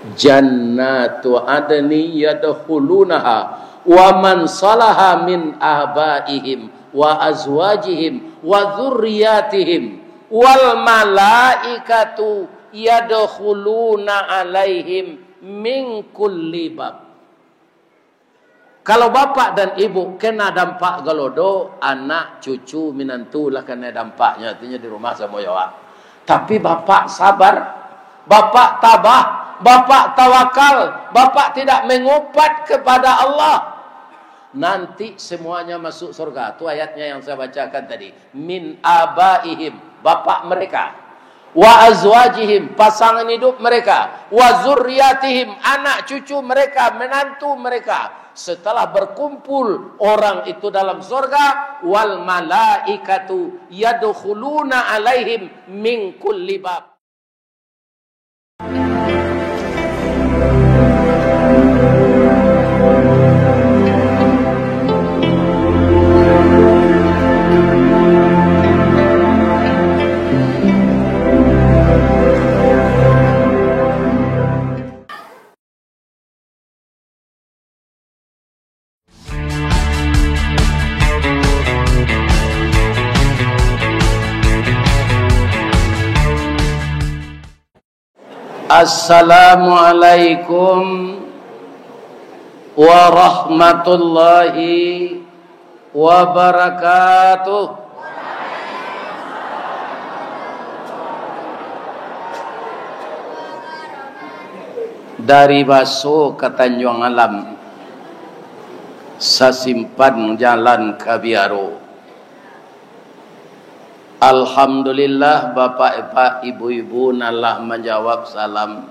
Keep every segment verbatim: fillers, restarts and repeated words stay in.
Jannatu adni yadkhulunaha wa man salaha min abaihim wa azwajihim wa dzurriyyatihim wal malaikatu yadkhuluna alaihim min kulli bab. Kalau bapak dan ibu kena dampak galodo, anak, cucu, minantu lah kena dampaknyo, artinyo di rumah samo jo awak. Tapi bapak sabar, bapak tabah, bapak tawakal, bapak tidak mengopat kepada Allah. Nanti semuanya masuk surga. Tu ayatnya yang saya bacakan tadi. Min abaihim, bapak mereka. Wa azwajihim, pasangan hidup mereka. Wa zurriyatihim, anak cucu mereka, menantu mereka. Setelah berkumpul orang itu dalam surga, wal malaikatu yadkhuluna alaihim min kulli bab. Assalamualaikum warahmatullahi wabarakatuh. Dari Baso ka Tanjuang Alam, sasimpan jalan ka Biaro. Alhamdulillah, bapak-bapak, ibu-ibu nan lah manjawab salam.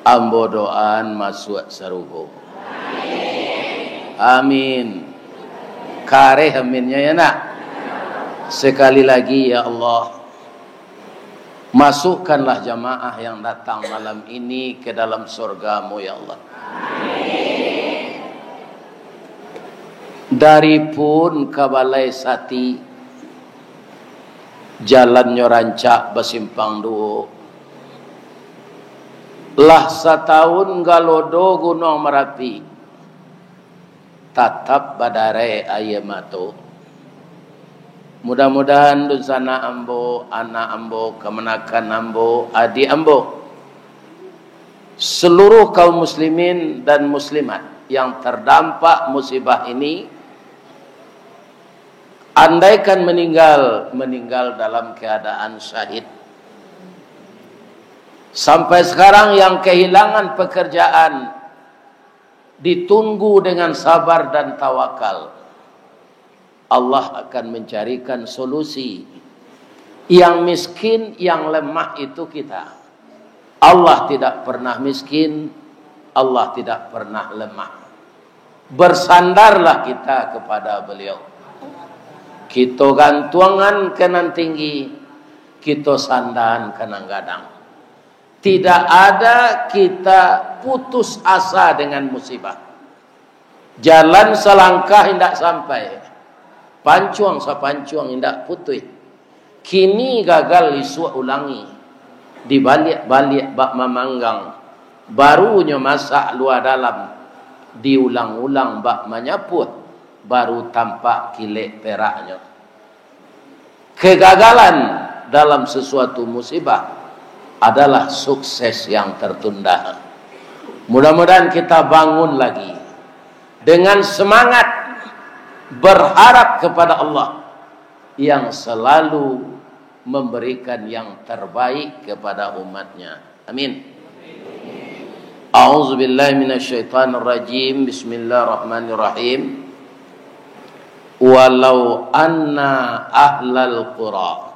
Ambo doaan masuak sarugo. Amin. Kareh aminnyo, ya nak? Sekali lagi, ya Allah, masukkanlah jamaah yang datang malam ini ke dalam surga-Mu, ya Allah. Dari Puun ka Balai Sati, jalannyo rancak basimpang duo. Lah satahun galodo Gunuang Marapi, tatap badarai aia mato. Mudah-mudahan dunsanak ambo, anak ambo, kamanakan ambo, adiak ambo, seluruh kaum muslimin dan muslimat yang terdampak musibah ini, andaikan meninggal, meninggal dalam keadaan syahid. Sampai sekarang yang kehilangan pekerjaan ditunggu dengan sabar dan tawakal. Allah akan mencarikan solusi. Yang miskin, yang lemah itu kita. Allah tidak pernah miskin, Allah tidak pernah lemah. Bersandarlah kita kepada Beliau. Kito gantuangan ka nan tinggi, kito sandahan ka nan gadang. Tidak ada kita putus asa dengan musibah. Jalan salangkah indak sampai, pancuang sapancuang indak putuih. Kini gagal isuak ulangi, dibaliak-baliak bak mamanggang, barunyo masak lua dalam, diulang-ulang bak manyapuah, baru tampak kilek peraknyo. Kegagalan dalam sesuatu musibah adalah sukses yang tertunda. Mudah-mudahan kita bangun lagi dengan semangat berharap kepada Allah yang selalu memberikan yang terbaik kepada umat-Nya. Amin. A'udzubillahi minasyaitonirrajim. Bismillahirrahmanirrahim. Walau anna ahlal qura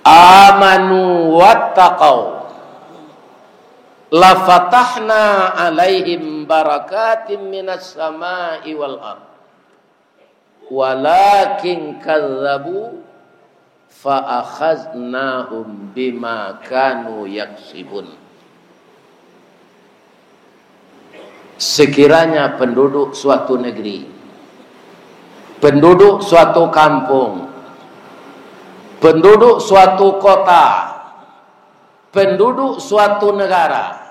amanu wattaqau lafatahna alaihim barakatim minas samai wal ard. Walakin kadzabu fa akhaznahum bima kanu yaksibun. Sekiranya penduduk suatu negeri, penduduk suatu kampung, penduduk suatu kota Penduduk suatu negara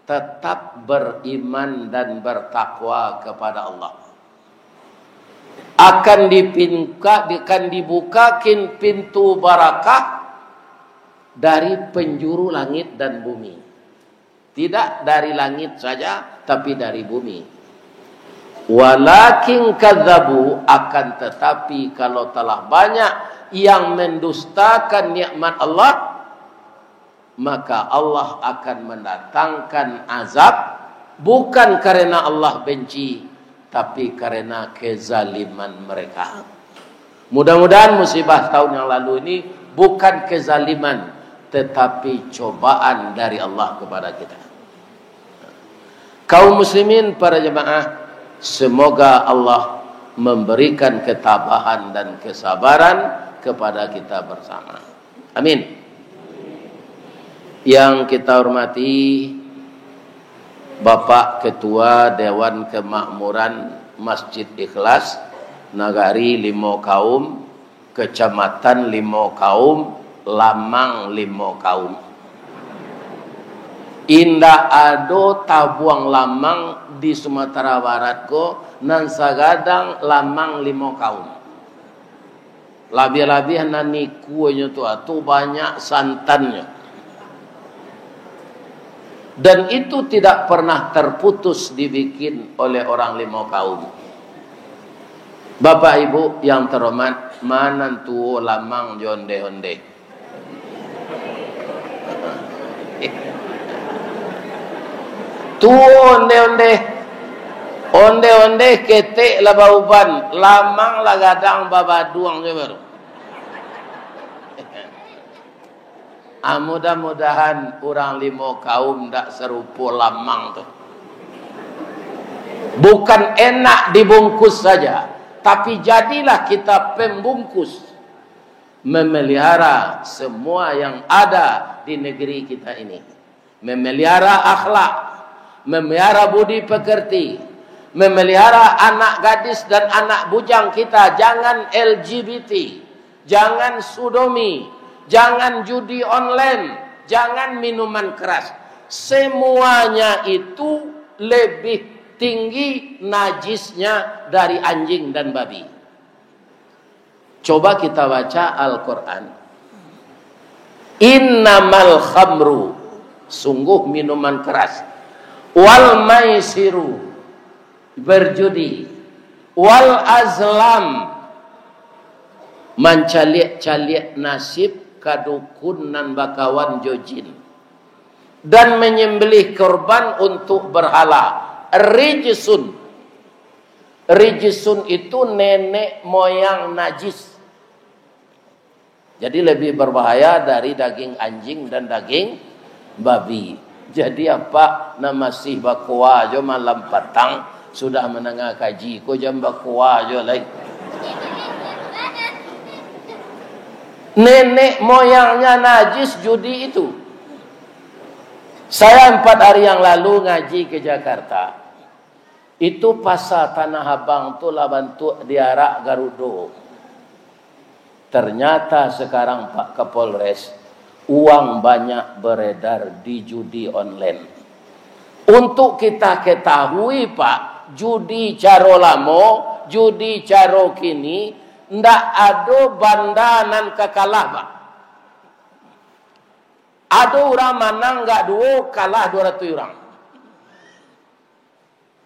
tetap beriman dan bertakwa kepada Allah, akan dipinka-, akan dibukakin pintu barakah dari penjuru langit dan bumi. Tidak dari langit saja, tapi dari bumi. Walakin kadzabu, akan tetapi kalau telah banyak yang mendustakan nikmat Allah, maka Allah akan mendatangkan azab, bukan karena Allah benci, tapi karena kezaliman mereka. Mudah-mudahan musibah tahun yang lalu ini bukan kezaliman, tetapi cobaan dari Allah kepada kita. Kaum muslimin, para jemaah, semoga Allah memberikan ketabahan dan kesabaran kepada kita bersama. Amin. Yang kita hormati Bapak Ketua Dewan Kemakmuran Masjid Ikhlas, Nagari Limo Kaum, Kecamatan Limo Kaum, Lamang Limo Kaum. Indak ado tabuang lamang di Sumatera Barat ko nan sagadang Lamang Limo Kaum. Labiah-labiah nan nikuanyo tu, ah, tu banyak santannyo. Dan itu tidak pernah terputus dibikin oleh orang Limo Kaum. Bapak Ibu yang terhormat, ma nan tuo lamang jo ondeh-ondeh? Tuo ondeh-ondeh. Ondeh-ondeh ketek lah bauban, lamang lah gadang babaduang jo baru. Ah, mudah-mudahan urang Limo Kaum ndak sarupo lamang tu. Bukan enak dibungkus saja, tapi jadilah kita pembungkus, memelihara semua yang ada di negeri kita ini. Memelihara akhlak, memelihara budi pekerti, memelihara anak gadis dan anak bujang kita, jangan L G B T, jangan sodomi, jangan judi online, jangan minuman keras. Semuanya itu lebih tinggi najisnya dari anjing dan babi. Coba kita baca Al-Quran. "Innamal khamru," sungguh minuman keras, "wal maisiru," berjudi, "wal azlam," mancaliak-caliak nasib ka dukun nan bakawan jo jin, dan menyembelih korban untuk berhala, "rijsun." Rijsun itu nenek moyang najis. Jadi, lebih berbahaya dari daging anjing dan daging babi. Jadi, apak nan masih bakoa jo malam patang, sudah mandanga kaji ko, jan bakoa jo lai. Nenek moyangnya najis judi itu. Saya empat hari yang lalu ngaji ke Jakarta. Itu pasa Tanah Abang tu lah bantuak diarak Garudo. Ternyata sekarang, Pak Kapolres, uang banyak beredar di judi online. Untuk kita ketahui, Pak, judi caro lamo, judi caro kini, ndak ado banda nan ka kalah, Pak. Ado urang manang gak duo, kalah duo ratuih urang.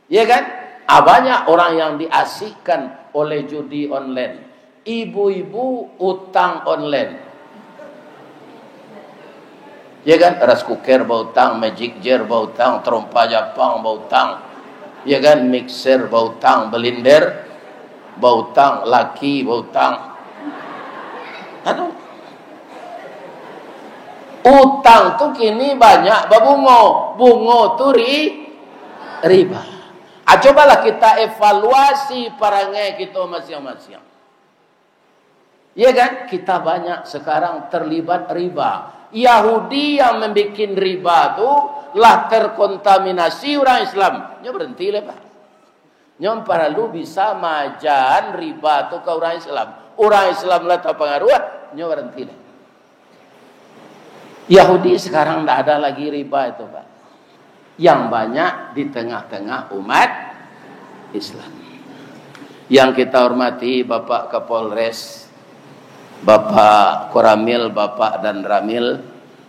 Ya kan? Ah, banyak orang yang diasikkan oleh judi online. Ibu-ibu utang online. Ya kan? Rice cooker bautang, Magic Jar bautang, terompa Japang bautang. Ya kan? Mixer bautang, blender bautang, laki bautang. Aduh. Utang tu kini banyak babungo. Bungo tu ri-, riba. Ah, cobalah kita evaluasi parangai kita masing-masing. Ya kan? Kita banyak sekarang terlibat riba. Yahudi yang membuat riba tu lah terkontaminasi urang Islam. Nyo berhenti lah, Pak. Nyo paralu bisa maaja riba tu ka urang Islam. Urang Islam lah tapangaruah, nyo baranti lah. Yahudi sekarang ndak ada lagi riba itu, Pak. Yang banyak di tengah-tengah umat Islam. Yang kita hormati Bapak Kapolres, Bapak Koramil, Bapak Danramil,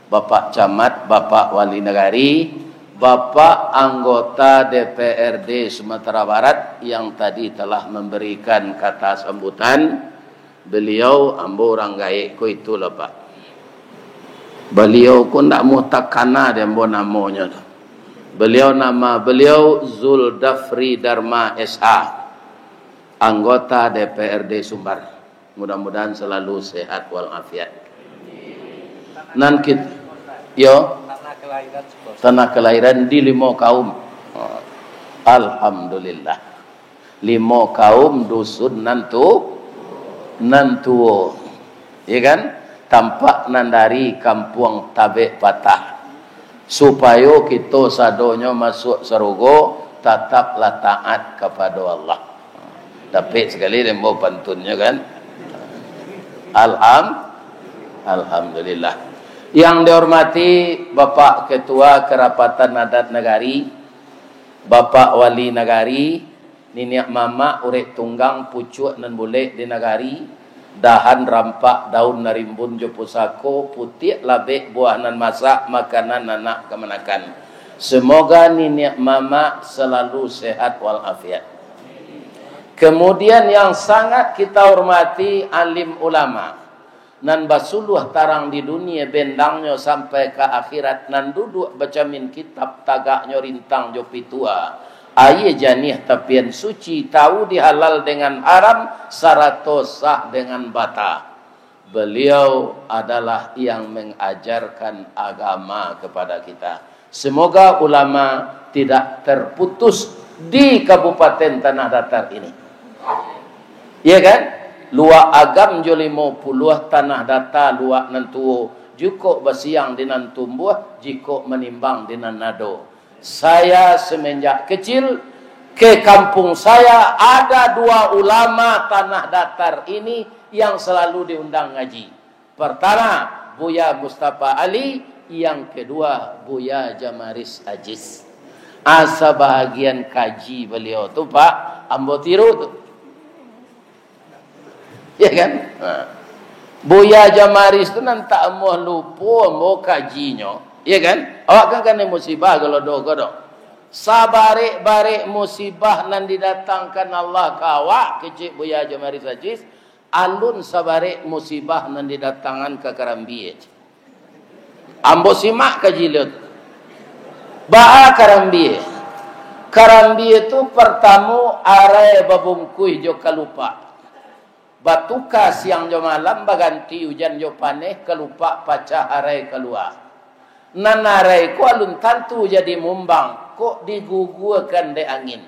Bapak Camat, Bapak Wali Nagari, Bapak Anggota D P R D Sumatera Barat yang tadi telah memberikan kata sambutan, beliau, ambo urang gaek ko itulah, Pak. Beliau ko ndak muh takana di ambo namonyo tu. Beliau, nama beliau Zuldafri Darma S A, anggota D P R D Sumbar. Mudah-mudahan selalu sehat walafiat. Nan kit-, yo, tanah kelahiran di limo kaum. Alhamdulillah. Limo kaum dusun nan tu, nan tuo. Ya kan? Tampak nan dari kampuang Tabek Patah. Supayo kito sadonyo masuak sarugo, tataplah taat kapado Allah. Dapek sakali dek ambo pantunnyo kan? Alham-, Alhamdulillah. Yang dihormati Bapak Ketua Kerapatan Adat Nagari, Bapak Wali Nagari, niniak mamak urek tunggang pucuak nan bulek di nagari, dahan rampak daun narimbun jo pusako, putiak labek buah nan masak, makanan anak kamanakan. Semoga niniak mamak selalu sehat walafiat. Kemudian yang sangat kita hormati alim ulama, nan basuluah tarang di dunia, bendangnyo sampai ka akhirat, nan duduak bacamin kitab, tagaknyo rintang jo pitua, aia janiah tapian suci, tahu di halal dengan haram, sarato sah dengan bata. Beliau adalah yang mengajarkan agama kepada kita. Semoga ulama tidak terputus di Kabupaten Tanah Datar ini. Ya kan? Luak Agam jo Limo Puluah, Tanah Datar, Luak nan tuo, jikok basiang di nan tumbuah, jikok manimbang di nan ado. Saya semenjak kecil, ke kampung saya ada dua ulama Tanah Datar ini yang selalu diundang ngaji. Pertama, Buya Mustafa Ali, yang kedua, Buya Jamaris Aziz. Asa bahagian kaji beliau tu, Pak, ambo tiru tu. Ya kan? Ha. Buya Jamaris tu nan tak amuah lupo ambo kajinyo. Ya kan? Awak kan kanai musibah kalau doh ko doh. Sabarek-barek musibah nan didatangkan Allah ka awak, kecek Buya Jamaris Aziz, alun sabarek musibah nan didatangkan ka karambia. Ambo simak kaji lo tu. Baa karambia? Karambia tu partamo arai babungkuih jo kalupak. Batuka siang jo malam, baganti ujan jo paneh, kalupak pacah arai kalua. Nan arai ko alun tantu jadi mumbang, kok diguguakan dek angin.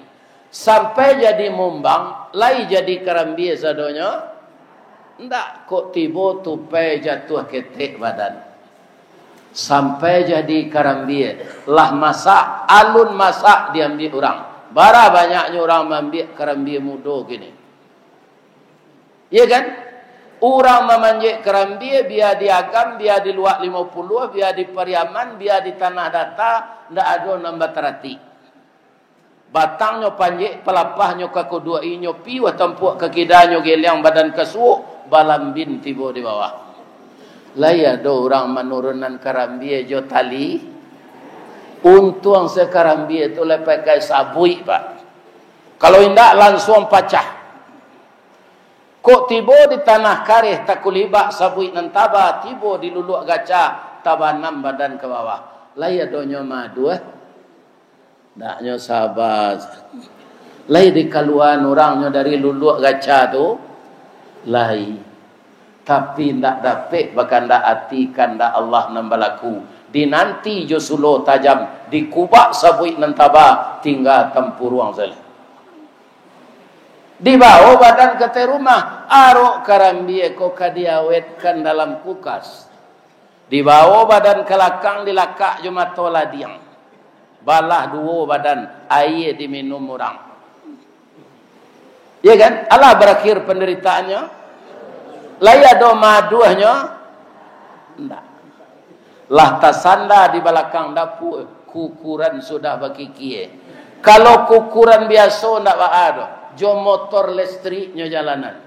Sampai jadi mumbang, lai jadi karambia sadonyo? Ndak, kok tibo tupai jatuah ketek badan. Sampai jadi karambia, lah masak, alun masak diambiak urang. Bara banyaknyo urang maambiak karambia mudo kini. Iya kan? Urang mamanjek karambia, bia di Agam, bia di Luak Limo Puluah, bia di Pariaman, bia di Tanah Data, ndak ado nan bataratik. Batangnyo panjek, palapahnyo ka koduak inyo, piuah tampuak ka kidanyo, geliang badan ka suok, balambin tibo di bawah. Lai ado urang manurunkan karambia jo tali? Untuang se karambia tu lai pakai sabuik, Pak. Kalau indak, lansuang pacah. Kok tibo di tanah kareh, takulibak sabuik nan taba, tibo di luluak gaca, tabanam badan ka bawah. Lai adonyo madu, eh? Ndaknyo saba. Lai dikaluaan urangnyo dari luluak gaca tu? Lai. Tapi ndak dapek bakandak ati, kandak Allah nan balaku. Dinanti jo sulo tajam, dikubak sabuik nan taba, tingga tampuruang sajo. Dibawo badan ka ateh rumah, arok karambia ko ka diawetkan dalam kulkas. Dibawo badan ka lakang, dilakak jo mato ladiang. Balah duo badan, aia diminum urang. Ya kan? Alah barakhir pandaritaannyo? Lai ado maduahnyo? Ndak. Lah tasanda di balakang dapua, kukuran sudah bakikie. Kalau kukuran biaso ndak baa doh, jo motor lestriknyo jalanan.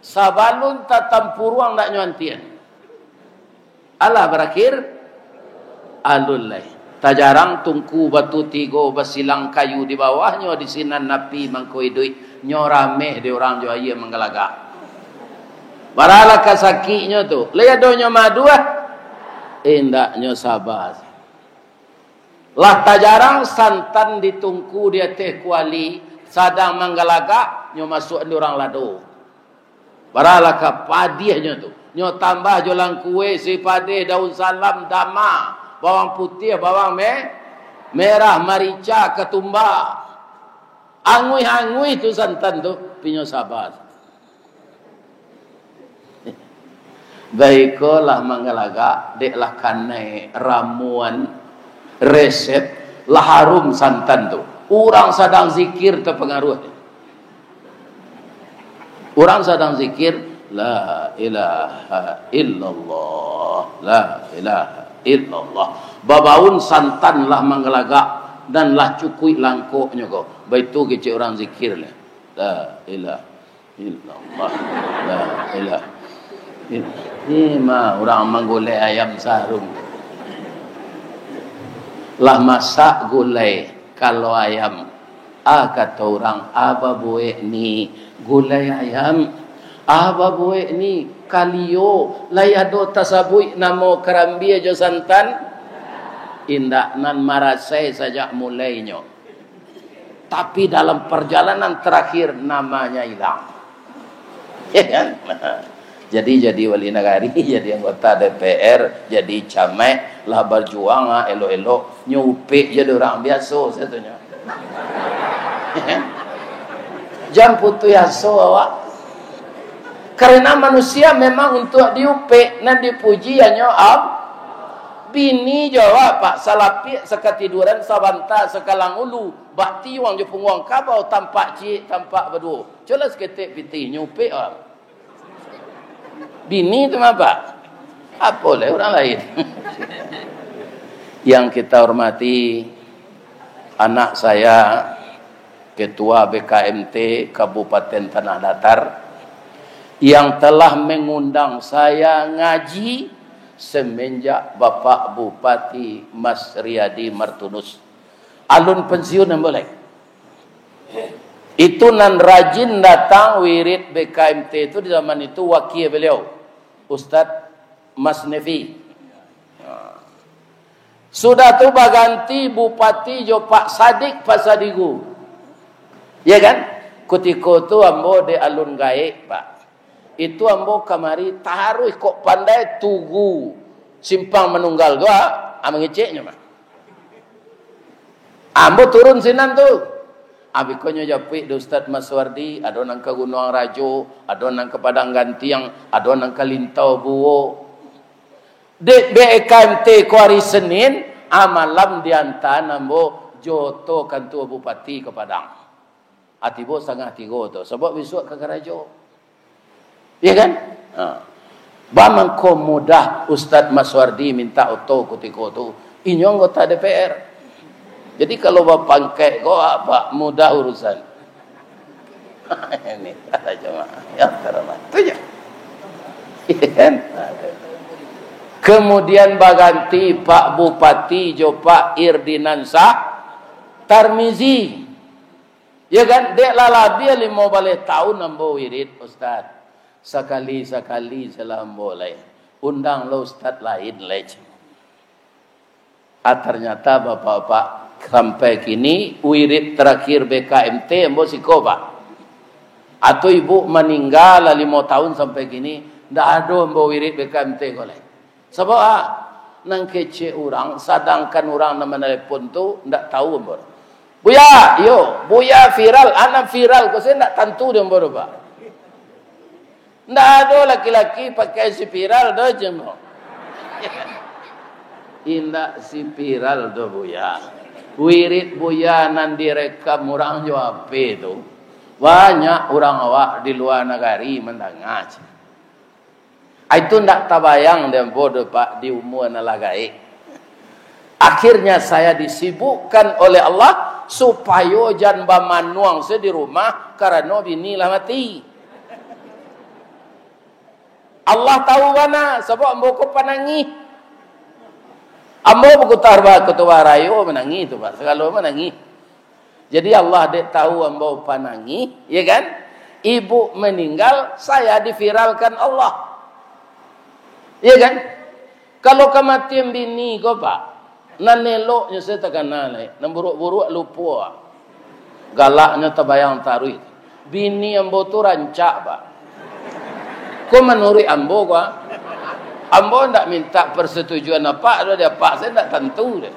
Sabalun tatampuruang ndak nyo antian. Alah barakhir alun lai. Tajarang tungku batu tigo basilang kayu di bawahnyo di sinan api mangko iduik. Nyo rameh di urang jo aia manggalagak. Baralah ka sakiknyo tu. Lai ado nyo madu ah? Indak, nyo saba. Lah tajarang santan di tungku di ateh kuali, sadang manggalagak, nyo masuak di urang lado. Baralah ka padiahnyo tu. Nyo tambah jo langkue, sipadeh, daun salam, dama, bawang putiah, bawang me-, merah, marica, katumba. Anguih-anguih tu santan tu, pinyo saba. Baiko lah manggalagak, dek lah kanai ramuan, resep, lah harum santan tu. Urang sadang zikir tapangaruah. Urang sadang zikir, "La ilaha illallah, la ilaha illallah." Babaun santan lah manggalagak, dan lah cukuik langkoknyo ko. Baitu kecek urang zikir lah. La ilaha illallah, la ilaha illallah. Ni mah urang manggulai ayam sarung. Lah masak gulai, kalau ayam, ah, kato urang, "Ah, babuek ni gulai ayam, ah, babuek ni kalio, lai ado tasabuik namo karambia jo santan?" Indak, nan marasai sajak mulainyo. Tapi dalam perjalanan terakhir namanya hilang. Ya kan? Jadi, jadi wali nagari, jadi anggota D P R, jadi camat, lah bajuang ah, elok-elok, nyo upek jadi urang biaso satunyo. Ya kan? Jan putuih aso awak. Karena manusia memang untuak diupek, nan dipuji hanyo Al-, bini jo awak, Pak, salapiak sakatiduran, sabanta sakalang ulu, bak tiuang jo punguang kabau, tampak ciek, tampak baduo. Cubolah saketek pitih, nyo upek awak. Bini tu mah, Pak. Apo lai urang lain. Yang kita hormati, anak saya, Ketua B K M T Kabupaten Tanah Datar, yang telah mengundang saya ngaji semenjak Bapak Bupati Mas Riyadi Martunus. Alun pensiun ambo lai. Itu nan rajin datang wirid B K M T itu di zaman itu wakia beliau, Ustadz Mas Nevi. Nah. Sudah tu baganti bupati jo Pak Sadik Pasadigu. Ya kan? Kutiko tu ambo dek alun gaek, Pak. Itu ambo kamari taruih kok pandai tugu Simpang Manunggal tu, ah, ah, mangeceknyo mah. Ambo turun sinan tu. Abih ko nyo japuik di Ustadz Maswardi, ado nan ka Gunuang Rajo, ado nan ka Padang Gantiang, ado nan ka Lintau Buo. Dek B K M T ko ari Senin, ah, malam diantaan ambo jo oto kantua bupati ka Padang. Ah, tibo satangah tigo tu, sabab bisuak ka karajo. Iya kan? Ha. Baa mangko mudah Ustadz Maswardi mintak oto kutiko tu. Inyo anggota D P R. Jadi, kalau bapangkek ko, apa mudah urusan. Ini sajo mah. Ya, terhormat. Tu je. Iya kan? Kemudian baganti Pak Bupati jo Pak Irdinansyah Tarmizi. Ya kan? Dek lah labiah limo baleh taun ambo wirid, Ustaz. Sakali-sakali salah ambo lai. Undang lo ustaz lain lai. Ah, ternyata bapak-bapak, sampai kini wirid terakhir B K M T ambo siko, Pak. Atau ibu maningga lah limo taun sampai kini, ndak ado ambo wirid B K M T ko lai. Sabab, ah, nan kecek urang, sadangkan urang nan manalepon tu ndak tahu ambo. "Buya, iyo, Buya viral, anak viral ko," saya ndak tantu di ambo tu, Pak. Ndak ado laki-laki pakai spiral doh, cemo. Indak spiral doh, Buya. Wirid Buya nan direkam urang jo H P tu, banyak urang awak di lua nagari mandanga, cemo. Itu ndak tabayang di ambo doh, Pak, di umua nan lah gaek. Akhirnya saya disibukkan oleh Allah supayo jan bamanuang se di rumah, karano bini lah mati. Allah tahu bana, sabab ambo ko panangih. Ambo bakutubah, bakutubah rayo manangih tu, Pak. Sagalo manangih. Jadi Allah dek tahu ambo panangih, ya kan? Ibu meninggal, saya diviralkan Allah. Ya kan? Kalau kamatian bini ko, Pak, nan eloknyo se takana lai, nan buruak-buruak lupo. Galaknyo tabayang taruih. Bini ambo tu rancak, Pak. Ko manuruik ambo ko, ah. Ambo ndak minta persetujuan apak, kalau di apak se ndak tantu deh.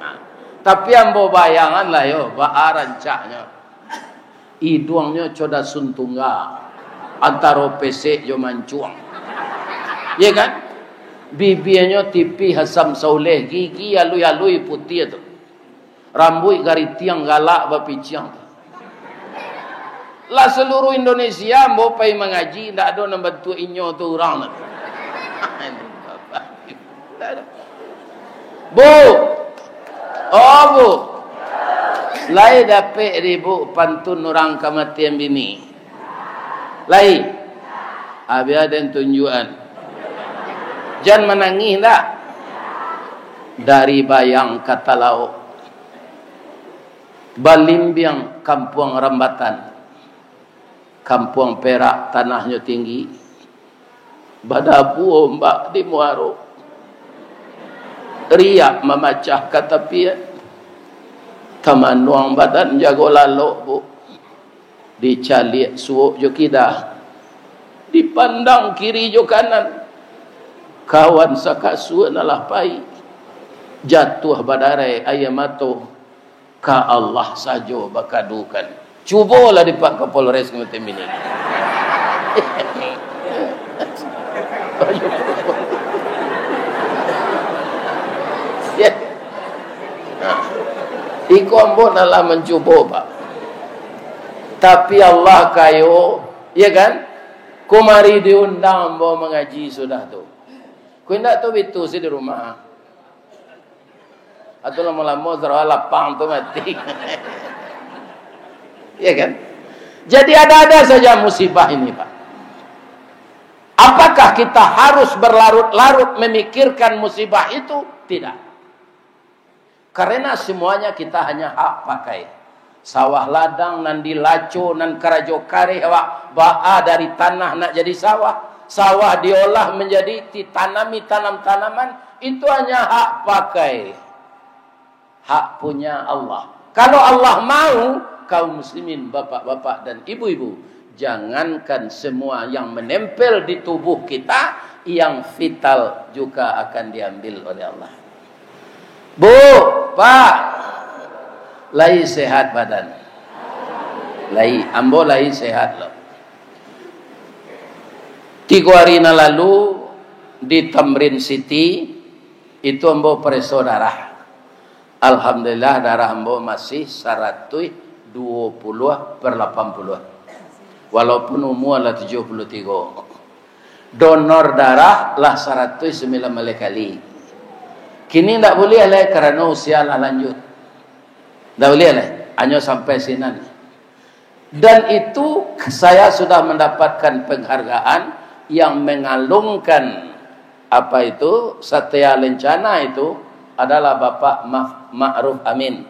Nah, tapi ambo bayangan lah yo, baa rancaknyo. Iduangnyo co dasun tungga, antaro pesek jo mancuang. Ye kan? Bibianyo tipih asam sauleh, gigi alui-alui putiah tu. Rambuik garitiang galak bapiciang tu. Lah saluruh Indonesia ambo pai mangaji, ndak ado nan bantuak inyo tu urang tu. Ndak ado. Bu! Oh, Bu! Lai dapek di Bu pantun urang kamatian bini? Lai? Abih den tunjuakan. Jan manangih ndak? Dari Bayang ka Talaok, balimbiang Kampuang Rambatan. Kampuang Perak tanahnyo tinggi, badabu ombak di muaro, riak mamacah ka tapian, tamanuang badan jago lalok, Bu, dicaliak suok jo kida, dipandang kiri jo kanan, kawan sakasua nan lah pai, jatuah badarai aia mato, ka Allah sajo bakadukan. Cubolah di Pak Kapolres Kota Miling. Ya. Nah. Iko ambo nan lah mancubo, Pak. Tapi Allah kayo, ya kan? Kumari diundang ambo mangaji sudah tu. Kok indak tu bitu se di rumah. Atau lamo-lamo sarawa lapang tu mati. Ya kan? Jadi ada-ada saja musibah ini, Pak. Apakah kita harus berlarut-larut memikirkan musibah itu? Tidak. Karena semuanya kita hanya hak pakai. Sawah ladang nan dilaco, nan karajo kareh awak baa dari tanah nak jadi sawah. Sawah diolah manjadi ditanami tanam-tanaman, itu hanya hak pakai. Hak punya Allah. Kalau Allah mau, kaum muslimin, bapak-bapak dan ibu-ibu, jangankan semua yang menempel di tubuh kita, yang vital juga akan diambil oleh Allah. Bu, Pak, lai sehat badan? Lai, ambo lai sehat lo. Tigo hari nan lalu di Tamrin City, itu ambo pareso darah. Alhamdulillah, darah ambo masih saratuih duo puluah per lapan puluah. Walaupun umua lah tujuah puluah tigo. Donor darah lah saratuih sambilan baleh kali. Kini ndak buliah lai karano usia lah lanjut. Ndak buliah lai, hanyo sampai sinan. Dan itu saya sudah mendapatkan penghargaan yang mengalungkan, apa itu, Satya Lencana itu adalah Bapak Ma-, Ma'ruf Amin.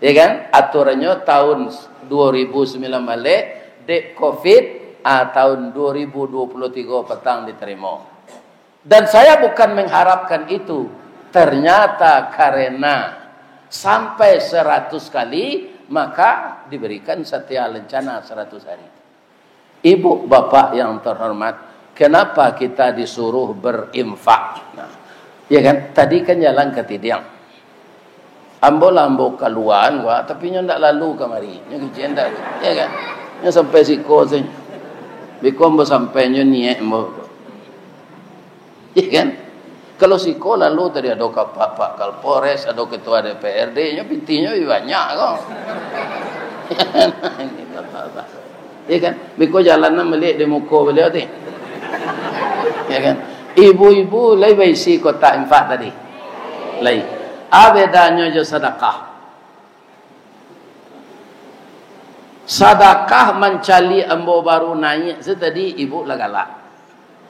Ya kan? Aturannyo tahun duo ribu sambilan baleh, dek covid, ah, tahun duo ribu duo puluah tigo patang ditarimo. Dan saya bukan mengharapkan itu. Ternyata karena sampai seratus kali, maka diberikan Satya Lencana seratus hari. Ibu, bapak yang terhormat, kenapa kita disuruh berinfak? Nah, ya kan? Tadi kan jalan ka Tidiang. Ambo lah ambo kaluaan, wak, tapi nyo ndak lalu kamari. Nyo kecek ndak, ya kan? Nyo sampai siko sajo. Biko ambo sampai nyo niaik ambo. Ya kan? Kalau siko lalu tadi ado ka Pak, Pak Kapolres, ado ketua D P R D, nyo pitinyo banyak ko. Ya kan? Biko jalan nan maliek di muko baliau ti. Ya kan? Ibu-ibu lai baisi kotak infak tadi. Lai. A bedanyo jo sadakah? Sadakah mancaliak ambo baru naiak se tadi, ibu lah galak.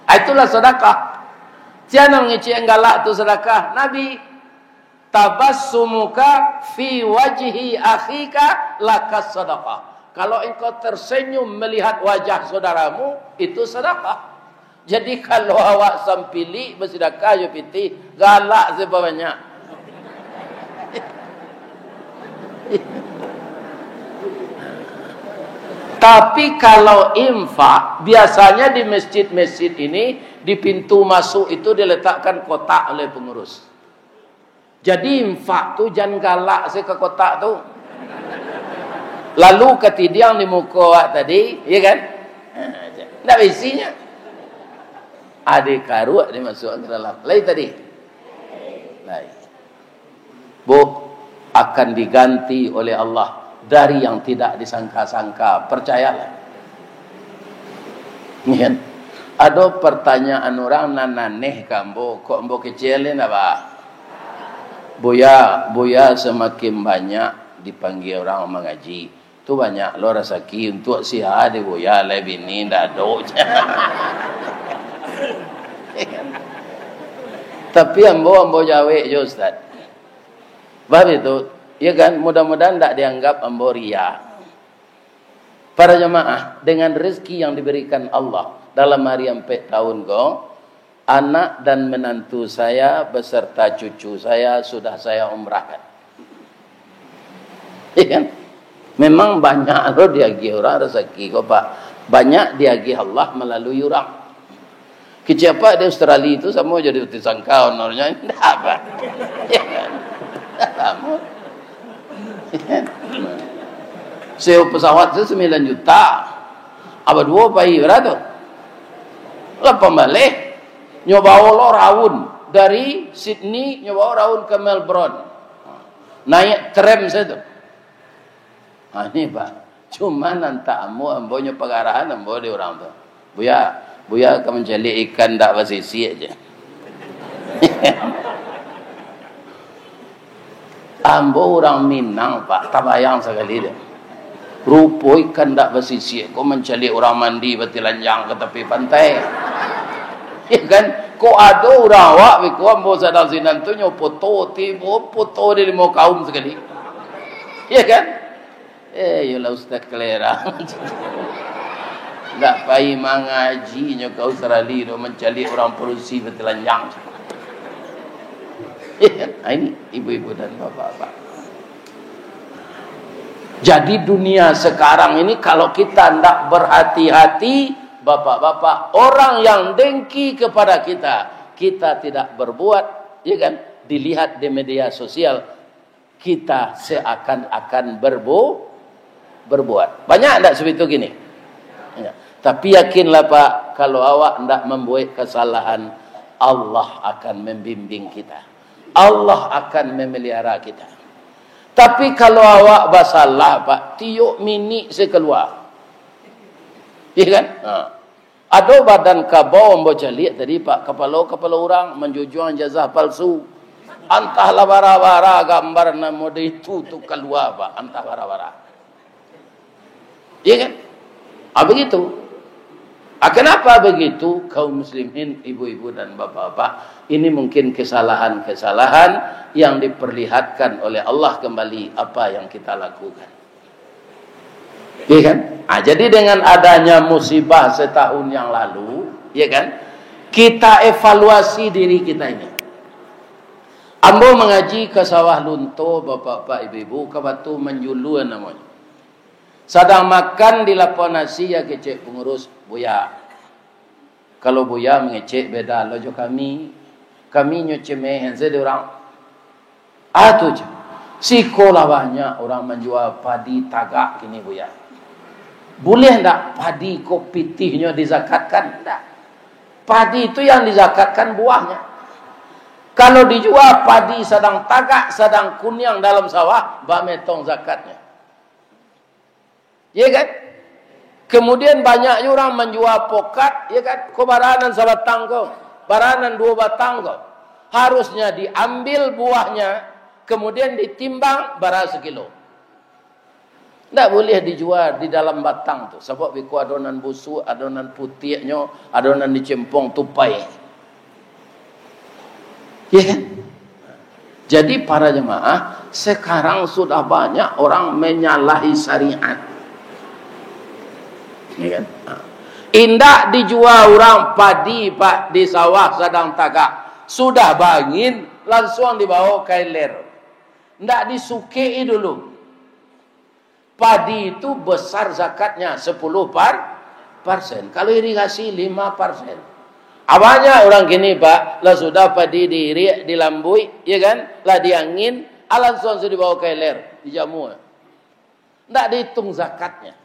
Ah, itulah sadakah. Sia nan mangecek galak tu sadakah. Nabi, "Tabassumuka fi wajhi akhika lakas sadakah." Kalau engkau tersenyum melihat wajah saudaramu, itu sadakah. Jadi, kalau awak sampilik basidakah jo pitih, galak se babanyak. Tapi kalau infak, biasanya di masjid-masjid ini, di pintu masuk itu diletakkan kotak oleh pengurus. Jadi, infak tu jan galak se ka kotak tu. Lalu katidiang di muko awak tadi, ya kan? Ha, ndak baisinyo. Ade karuak dimasukkan ke dalam. Lai tadi? Lai. Bu, akan diganti oleh Allah dari yang tidak disangka-sangka. Percayalah. Kan? Ado pertanyaan urang nan aneh ka ambo, kok ambo kecek ni ndak ba? Buya, Buya samakin banyak dipanggil urang mangaji, tu banyak lo rasaki untuak sia di Buya, lai bini ndak ado. Tapi ambo, ambo jawek jo, Ustaz. Bah itu, ya kan? Mudah-mudahan ndak dianggap ambo riya. Para jamaah, dengan rezeki yang diberikan Allah dalam hari ampek tahun ko, anak dan menantu saya beserta cucu saya sudah saya umrahkan. Ya kan? Memang banyak lo diagih urang rezeki ko, Pak. Banyak diagih Allah melalui urang. Kecek apak di Australia tu samo jo di Uti Sangka honornyo, indak, Pak. Samo. Sewa pesawat tu sembilan juta. Apo duo pai bara tu? Lapan baleh. Nyo bao lo raun dari Sydney, nyo bao raun ka Melbourne. Naiak tram sajo tu. Ha, ni, Pak. Cuman nan tak amuah ambo nyo pagarahan ambo di urang tu. Buya, Buya ka mancaliak ikan ndak basisiak je. Ambo urang Minang, Pak, tabayang sakali tu. Rupo ikan ndak basisiak ko mancaliak urang mandi batilanjang ka tapi pantai. Ya kan? Kok ado urang awak biko ambo sadang sinan tu nyo poto, tibo poto di limo kaum sakali. Ya kan? Eh, iyolah Ustaz Kalera. Ndak pai mangaji nyo ka Australia tu, mancaliak urang padusi batilanjang. Ah, ini ibu-ibu dan bapak-bapak. Jadi dunia sekarang ini kalau kita ndak berhati-hati, bapak-bapak, orang yang dengki kepada kita, kita tidak berbuat, ya kan? Dilihat di media sosial, kita seakan-akan berbu-, berbuat. Banyak ndak seperti itu kini? Ya. Tapi yakinlah, Pak, kalau awak ndak membuat kesalahan, Allah akan membimbing kita. Allah akan memelihara kita. Tapi kalau awak basalah, Pak, tiok minik se kalua. Iya kan? Ha. Ado badan kabau ambo caliak tadi, Pak, kapalo-kapalo urang manjujuang ijazah palsu. Antahlah bara-bara gambar nan model itu tu kalua, Pak, antah bara-bara. Iya kan? Ah, begitu. Ah, kenapa begitu, kaum muslimin, ibu-ibu dan bapak-bapak? Ini mungkin kesalahan-kesalahan yang diperlihatkan oleh Allah kembali apa yang kita lakukan. Iya kan? Ah, jadi dengan adanya musibah setahun yang lalu, ya kan? Kita evaluasi diri kita ini. Ambo mangaji ka Sawah Lunto, bapak-bapak, ibu-ibu, ka Batu Manjulun namonyo. Sadang makan di lapo nasi, ya kecek pangurus, "Buya, kalau Buya mangecek beda lo jo kami, kami nyo cemehan sajo dek urang." Ah, tu je. Siko lah banyak urang manjua padi tagak kini, Buya. Buliah ndak padi ko pitihnyo dizakatkan? Ndak. Padi tu yang dizakatkan buahnyo. Kalau dijua padi sadang tagak, sadang kuniang dalam sawah, bametong zakatnyo. Ya kan? Kemudian banyak juo urang manjua pokat, ya kan? Ko bara nan sabatang ko, bara nan duo batang ko. Harusnya diambil buahnya, kemudian ditimbang bara sakilo. Ndak buliah dijual di dalam batang tu, sabab beko ado nan busuak, ado nan putiaknyo, ado nan dicempong tupai. Ya kan? Jadi, para jemaah, sekarang sudah banyak orang menyalahi syariat. Ya kan? Ha. Indak dijual urang padi, Pak, di sawah sadang tagak. Sudah baangin, lansuang dibawa ka ilir. Ndak disukeki dulu. Padi itu besar zakatnya, sepuluh par-, persen. Kalau irigasi, lima persen. Ah, banyak urang kini, Pak, lah sudah padi diiriak, dilambuik, ya kan? Lah diangin, ah, lansuang sudah dibawa ka ilir, dijamua. Ndak dihitung zakatnya.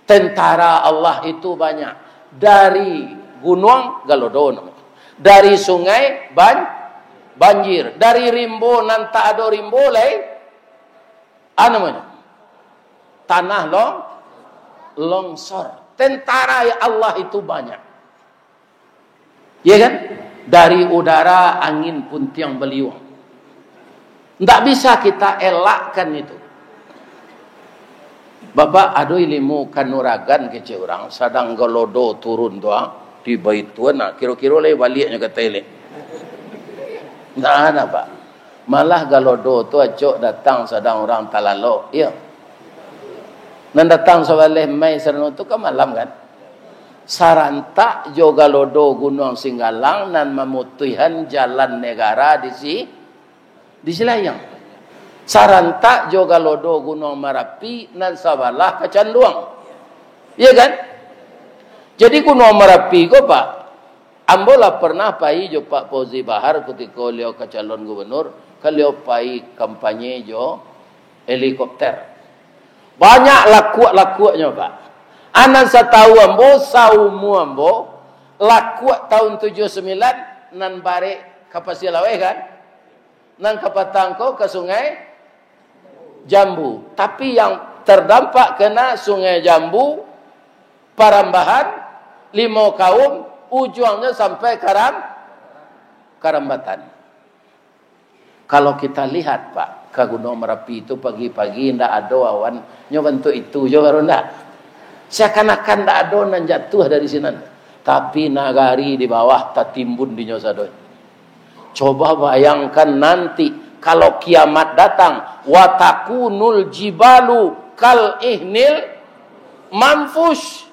Tentara Allah itu banyak. Dari gunuang, galodo namonyo. Dari sungai, ban-, banjir. Dari rimbo nan tak ado rimbo lai, ah, namonyo, tanah long-, longsor. Tentara Allah itu banyak. Ya kan? Dari udara, angin puntiang baliuang. Ndak bisa kita elakkan itu. Bapak, ado ilimu kanuragan kecek urang, sadang galodo turun tu, ah, tiba itu, nah, kiro-kiro lai baliaknyo ka toilet. Ndak ada, Pak. Malah galodo tu acok datang sadang urang talalok, iyo. Nan datang sabaleh mai sarano tu kan malam, kan? Sarantak jo galodo Gunuang Singgalang nan mamutuihan jalan negara di si-, di Silayang. Sarantak jo galodo Gunuang Marapi nan sabalah Kacanduang. Iya kan? Jadi Gunuang Marapi ko, Pak, ambo lah pernah pai jo Pak Fauzi Bahar kutiko baliau ka calon gubernur, baliau pai kampanye jo helikopter. Banyak lakuak-lakuaknyo, Pak. A nan satau ambo, saumua ambo, lakuak tahun tujuah sambilan nan barek ka Pasia Laweh, kan? Nan ka patang ko ka Sungai Jambu. Tapi yang terdampak kena Sungai Jambu, Parambahan, Limau Kaum, ujuangnyo sampai Karam-, Karambatan. Kalau kita lihat, Pak, ka Gunuang Marapi tu pagi-pagi ndak ado awan, nyo bantuak itu jo baru ndak? Seakan-akan ndak ado nan jatuah dari sinan. Tapi nagari di bawah tatimbun dinyo sadonyo. Coba bayangkan nanti kalau kiamat datang, "Wa takunul jibalu kal ihnil manfush."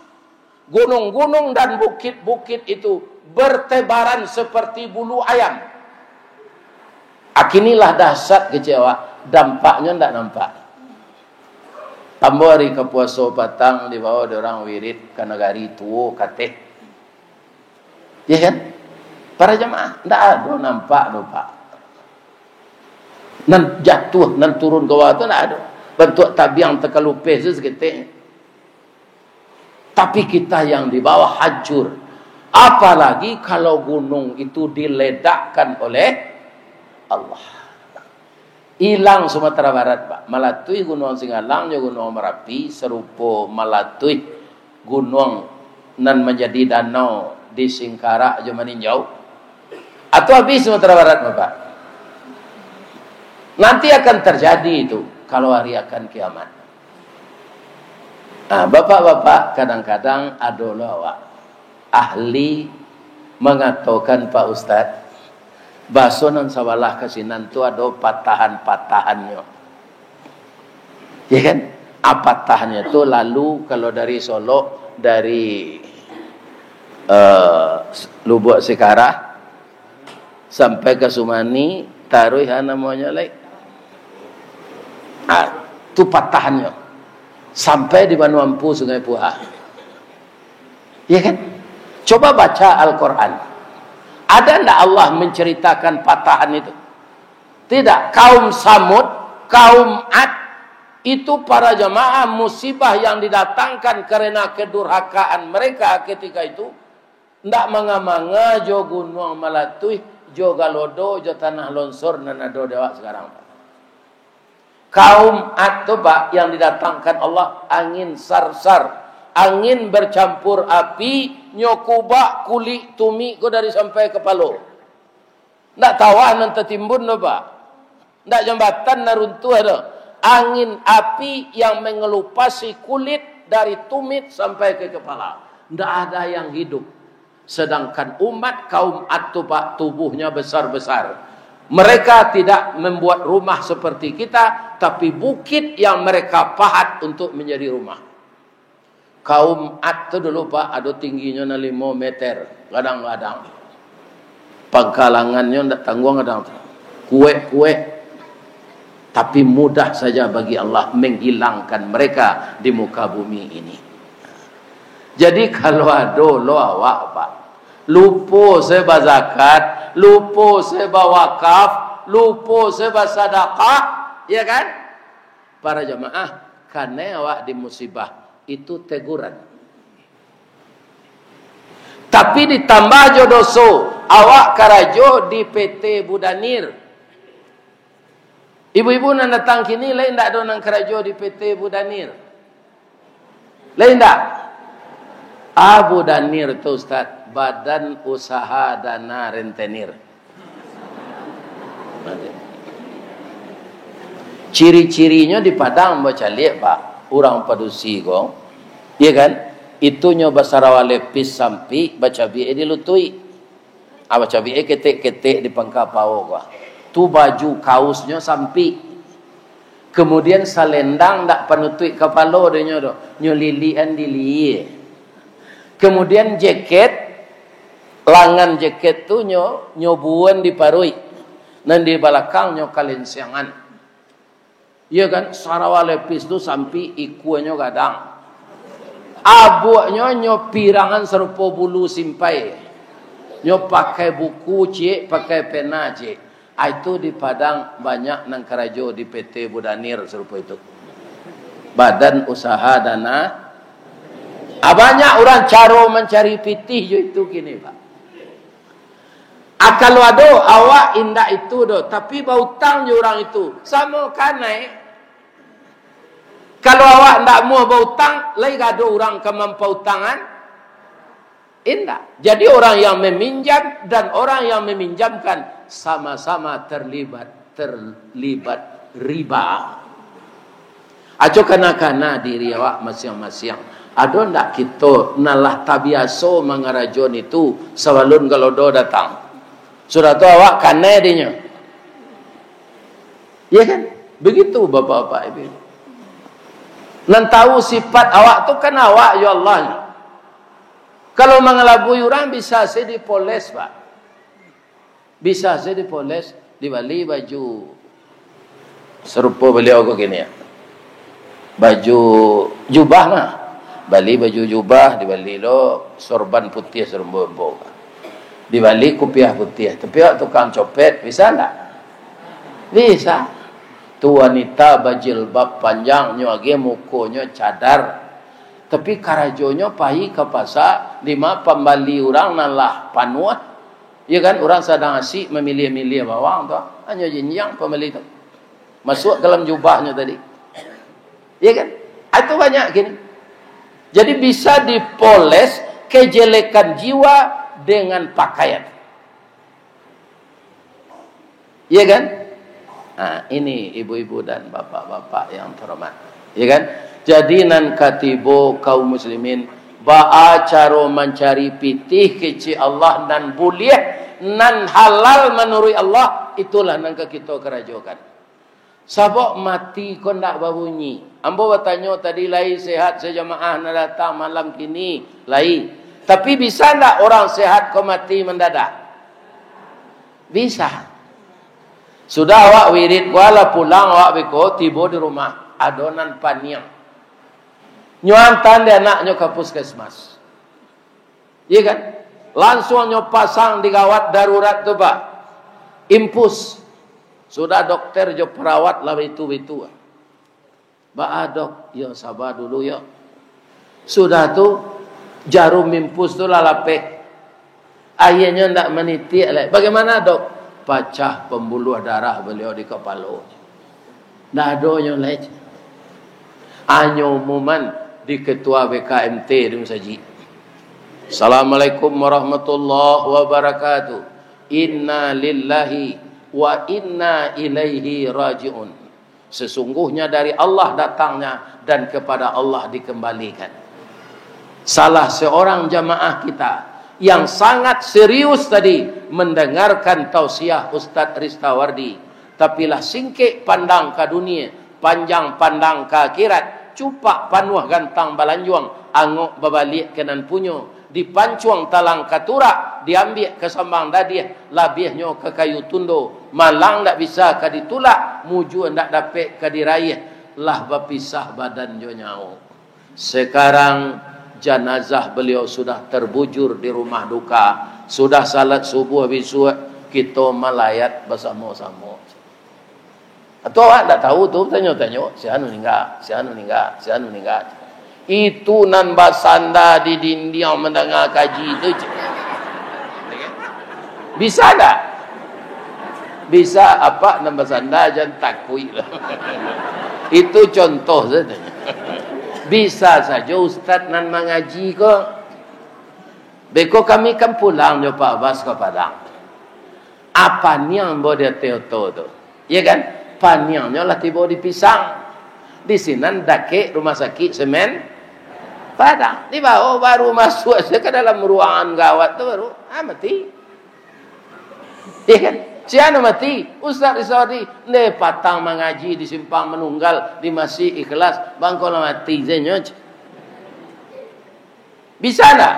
Gunung-gunung dan bukit-bukit itu bertebaran seperti bulu ayam. Akinilah dahsyat kecewa, dampaknyo ndak nampak. Ambo ari ka puaso patang dibawa dek urang wirid ka nagari tuo Kateh. Ya kan? Para jamaah, ndak ado nampak tu, Pak. Nan jatuah, nan turun ka bawah tu ndak ado. Bantuak tabiang takalupeh tu saketek. Tapi kita yang di bawah hancur. Apalagi kalau gunung itu diledakkan oleh Allah. Ilang Sumatera Barat, Pak. Malatuih Gunuang Singgalang jo Gunuang Marapi, sarupo malatuih gunuang nan manjadi danau di Singkarak jo Maninjau. Atau habis Sumatera Barat, Bapak? Nanti akan terjadi itu kalau hari akan kiamat. Nah, bapak-bapak, kadang-kadang ado lo awak ahli mangatokan, "Pak Ustadz, baso nan sabalah ka sinan tu ado patahan-patahannyo." Ya kan? Ah, patahannyo tu lalu kalau dari Solok, dari, eh, Lubuak Sikarah, sampai ka Sumani, taruih ha namonyo lai. Ah, tu patahannyo. Sampai di Banua Ampu, Sungai Puha. Ya kan? Coba baca Al-Quran. Ada ndak Allah menceritakan patahan itu? Tidak. Kaum Samud, kaum Ad, itu para jamaah musibah yang didatangkan karena kedurhakaan mereka ketika itu, ndak manga-manga jo gunuang malatuih, jo galodo, jo tanah longsor nan ado di awak sekarang. Kaum Ad tu, Pak, yang didatangkan Allah angin sarsar, angin bercampur api, nyo kubak kulik tumik ko dari sampai kapalo. Ndak tawah nan tatimbun doh, Pak. Ndak jambatan nan runtuah doh. Angin api yang mengelupasi kulit dari tumit sampai ke kepala. Ndak ada yang hidup. Sedangkan umat kaum Ad tu, Pak, tubuhnya besar-besar. Mereka tidak membuat rumah seperti kita, tapi bukit yang mereka pahat untuk menjadi rumah. Kaum Ad tu dulu, Pak, ado tingginyo nan limo meter, gadang-gadang. Pangkalangannyo ndak tangguang gadang tu. Kuek-kuek. Tapi mudah saja bagi Allah menghilangkan mereka di muka bumi ini. Jadi, kalau ado lo awak, Pak, lupo se bazakat, lupo se bawakaf, lupo se basadakah, ya kan? Para jamaah, kanai awak di musibah, itu teguran. Tapi ditambah jo doso, awak karajo di P T Budanir. Ibu-ibu nan datang kini, lai ndak ado nan karajo di P T Budanir? Lai ndak? Ah, Budanir tu, Ustaz, Badan Usaha Dana Rentenir. Ciri-cirinyo di Padang bacaliak, Pak, urang padusi ko, iya kan? Itunyo basarawa lepis sampik, bacabiak di lutuik. Ah, bacabiak ketek-ketek di pangka pawo ko. Tu baju kausnyo sampik. Kemudian salendang ndak panutuik kapalo dinyo tu. Nyo lilikan di lihia. Kemudian jaket, langan jaket tu nyo, nyo buan di paruik. Nan di balakang nyo kalensiangan. Iya kan, sarawa lepis tu sampik ikuanyo gadang. Abuaknyo nyo pirangan sarupo bulu simpai. Nyo pakai buku ciek, pakai pena ciek. Ah, itu di Padang banyak nan karajo di P T Budanir sarupo itu. Badan Usaha Dana. Ah, banyak urang caro mancari pitih jo itu kini, Pak. Ah, kalau ado, awak indak itu doh, tapi bautang jo urang itu. Samo kanai. Kalau awak ndak muah bautang, lai ka ado urang ka mampautangan? Indak. Jadi, orang yang meminjam dan orang yang meminjamkan sama-sama terlibat, terlibat riba. Aco kana-kana diri awak masiang-masiang. Ado ndak kito nan lah tabiaso mangarajoan itu sabalun galodo datang? Sudah tu awak kanai dinyo. Iya kan? Begitu bapak-bapak ibu. Nan tahu sifat awak tu kan awak, ya Allah. Kalau mangalabui urang bisa se dipoles, Pak. Bisa se dipoles, dibali baju sarupo baliau ko kini, ya. Baju jubah mah. Bali baju jubah, dibali lo sorban putiah sarumbo-rumbo. Dibali kupiah putiah. Tapi awak tukang copet, bisa ndak? Bisa. Tu wanita bajilbab panjang, nyo agiah mukonyo cadar. Tapi karajonyo pai ka pasa, dima pambali urang nan lah panuah. Iya kan, urang sadang asik mamiliah-miliah bawang tu, hanyo jinjiang pambali tu. Masuak ka dalam jubahnyo tadi. Iya kan? Ah, itu banyak kini. Jadi bisa dipoles kejelekan jiwa dengan pakaian. Iya kan? Nah, ini ibu-ibu dan bapak-bapak yang terhormat. Iya kan? Jadi nan katibo kaum muslimin, baa caro mancari pitih kecek Allah nan buliah, nan halal manuruik Allah, itulah nan ka kito karajokan. Sabab mati ko ndak babunyi. Ambo batanyo tadi, lai sehat sajamaah nan datang malam kini? Lai. Tapi bisa ndak urang sehat ko mati mandadak? Bisa. Sudah awak wirid, ko lah pulang awak beko, tibo di rumah, ado nan paniang. Nyo antaan dek anaknyo ka puskesmas. Iya kan? Lansuang nyo pasang di gawat darurat tu, Pak. Impus. Sudah dokter jo perawat lah baitu-baitu. Baa, Dok? Yo, saba dulu, yo. Sudah tu, jarum impus tu lah lapeh. Aianyo ndak manitiak lai. Bagaimana, Dok? Pacah pembuluh darah beliau di kapalo. Ndak ado nyo lai. Anyo umuman di ketua B K M T di masajik. "Assalamualaikum warahmatullahi wabarakatuh." Inna lillahi wa inna ilaihi raji'un. Sesungguhnya dari Allah datangnya dan kepada Allah dikembalikan. Salah seorang jamaah kita yang sangat serius tadi mendengarkan tausiah Ustadz Ristawardi, tapi lah singkek pandang ka dunia, panjang pandang ka akhirat, cupak panuah gantang balanjuang, angok babaliak ka nan punyo, dipancuang talang ka turak, diambiak ka sambang dadiah, labiahnyo ka kayu tundo, malang ndak bisa ka ditulak, mujua ndak dapek ka diraiah, lah bapisah badan jo nyawo. Sekarang, janazah beliau sudah terbujur di rumah duka, sudah salat subuh bisuak, kito malayat basamo-samo. Atau awak ndak tahu tu, tanyo-tanyo, "Si anu ningga, si anu ningga, si anu ningga." Itu nan basanda di dindiang mandanga kaji tu, cik. Bisa ndak? Bisa, apak nan basanda jan takuik lah. Itu contoh saja. Bisa saja ustaz nan mangaji ko. Beko kami kan pulang jo Pak Bas ka Padang. Apa niang ambo di ateh oto tu? Iya kan? Paniangnyo lah tibo di Pisang. Di sinan dakek Rumah Sakik Semen Padang. Dibawo baru masuak se ka dalam ruangan gawat tu baru, ah, mati. Iya kan? Si anu mati, Ustaz Rizawadi, nde patang mangaji di Simpang Manunggal, di Masjid Ikhlas, bangko lah mati se nyo. Bisa ndak?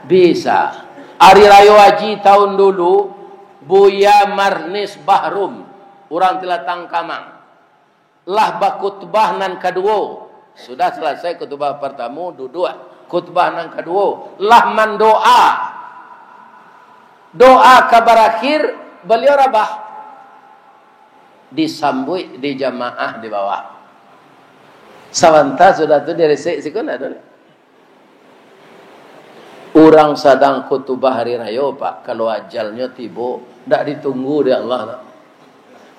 Bisa. Ari Rayo Haji tahun dulu, Buya Marnis Bahrum, urang Tilatang Kamang, lah bakutbah nan kaduo. Sudah salasai kutbah partamo, duduak. Kutbah nan kaduo, lah mandoa. Doa ka barakhir, baliau rabah. Disambuik di jamaah di bawah. Sabanta sudah tu diresek siko ndak ado lai. Urang sadang kutubah hari rayo, Pak, kalau ajalnyo tibo, ndak ditunggu dek Allah, Pak.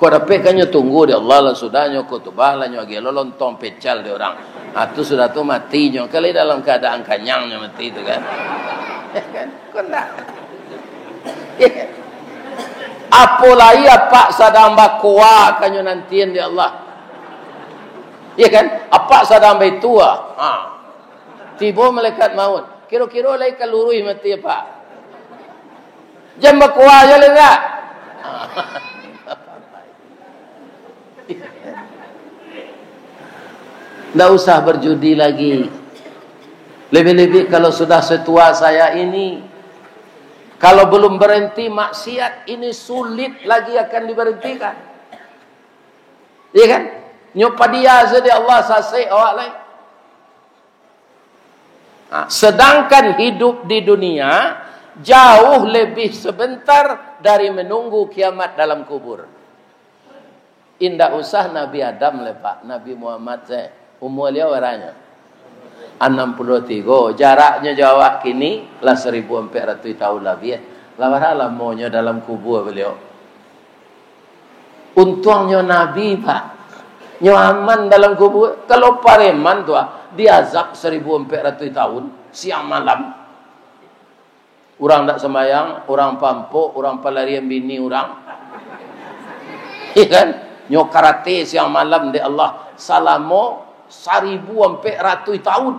Kok dapek kan nyo tunggu dek Allah, lah sudah nyo kutubah, lah nyo agiah lo lontong pecal dek urang. Ah, tu sudah tu mati nyo, kali dalam keadaan kanyang nyo mati tu kan. Kan? Kok ndak? Apo lai apak sadang bakoa kan nyo nantian dek Allah. Iya kan? Apak sadang baitu ah. Ha. Tibo malaikat maut. Kiro-kiro lai ka luruih mati apak. Jan bakoa jo lai, ndak? Ndak usah berjudi lagi. Lebih-lebih kalau sudah setua saya ini, kalau belum berhenti maksiat, ini sulit lagi akan diberhentikan. Iya kan? Nyo padia sajo dek Allah, sasek awak lai. Nah, sedangkan hidup di dunia jauh lebih sebentar dari menunggu kiamat dalam kubur. Indak usah Nabi Adam lai, Pak, Nabi Muhammad sajo. Umua baliau baranyo? Anam puluah tigo. Jaraknyo jo awak kini lah saribu ampek ratuih tahun labiah. Lah bara lamonyo dalam kubur baliau? Untuangnyo Nabi, Pak. Nyo aman dalam kubur. Kalau pareman tu, ah, diazab saribu ampek ratuih tahun, siang malam. Urang ndak sambayang, urang pampok, urang palarian bini urang. Iya kan? Nyo karate siang malam dek Allah salamo saribu ampek ratuih tahun.